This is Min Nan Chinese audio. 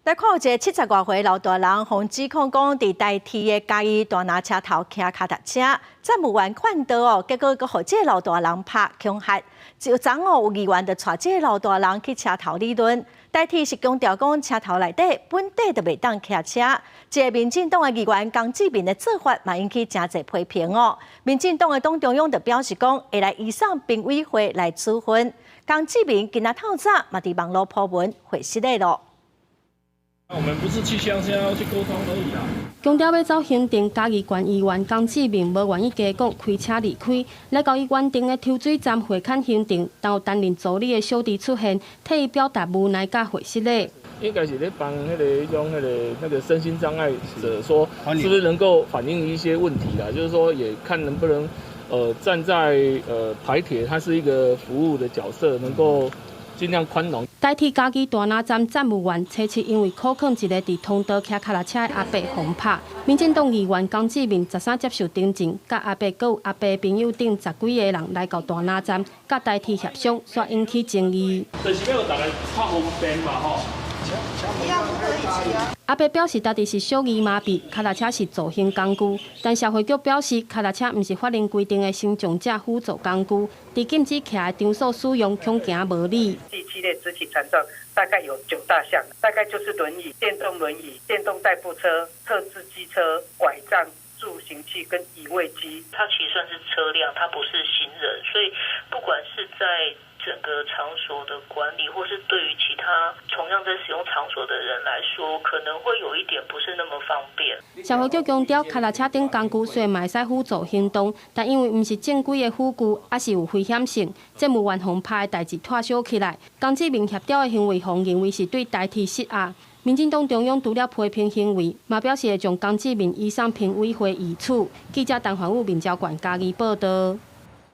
來看有一个70外歲老大人，予指控講佇台鐵的嘉義大林車頭騎跤踏車，站務員勸導哦，結果閣予這个老大人拍恐嚇。就昨哦有議員就帶這个老大人去車頭理論。台鐵是強調講車頭內底本底就袂當騎車。這个民進黨的議員江志民的做法嘛引起誠濟批評哦。民進黨的黨中央就表示講會來移送評委會來處分。江志民今仔透早嘛佇網路 po 文回失禮囉。我們不是去鄉下要去溝通而已啦。強調欲走行程，嘉義縣議員江志民無願意加講，開車離開，來到伊原定的抽水站會勘行程，當有擔任助理的小弟出現，替伊表達無奈佮會失禮。應該是咧幫彼个彼種彼个那個身心障礙者，說是不是能夠反映一些問題啦？就是說，也看能不能，站在台鐵，它是一個服務的角色，能夠盡量寬容。台鐵嘉義大林站站務員初七因為苦勸一个佇通道騎跤踏車的阿伯予拍。民進黨議員江志民13接受偵訊，佮阿伯閣有阿伯朋友等十幾个人來到大林站，佮台鐵協商，煞引起爭議。就是欲予大家較方便嘛，吼。阿伯表示，家己是小兒麻痺，跤踏車是助行工具。但社會局表示，跤踏車毋是法令規定的身障者輔助工具，佇禁止騎的場所使用，恐驚無理。第七類肢體殘障大概有九大項，大概就是輪椅、電動輪椅、電動代步車、特制機車、拐杖、助行器跟移位機。它其實算是車輛，它不是行人，所以不管是在整個場所的管理，或是對於其他同樣在使用場所的人來說，可能會有一點不是那麼方便。社會局強調，跤踏車等工具雖然嘛會使輔助行動，但因為毋是正規的輔具，猶是有危險性。站務員予拍的代誌拖小起來，江志民協調的行為，予認為是對台鐵施壓。民進黨中央除了批評行為，嘛表示會將江志民移送評委會議處。記者陳環武、民交館嘉義報道。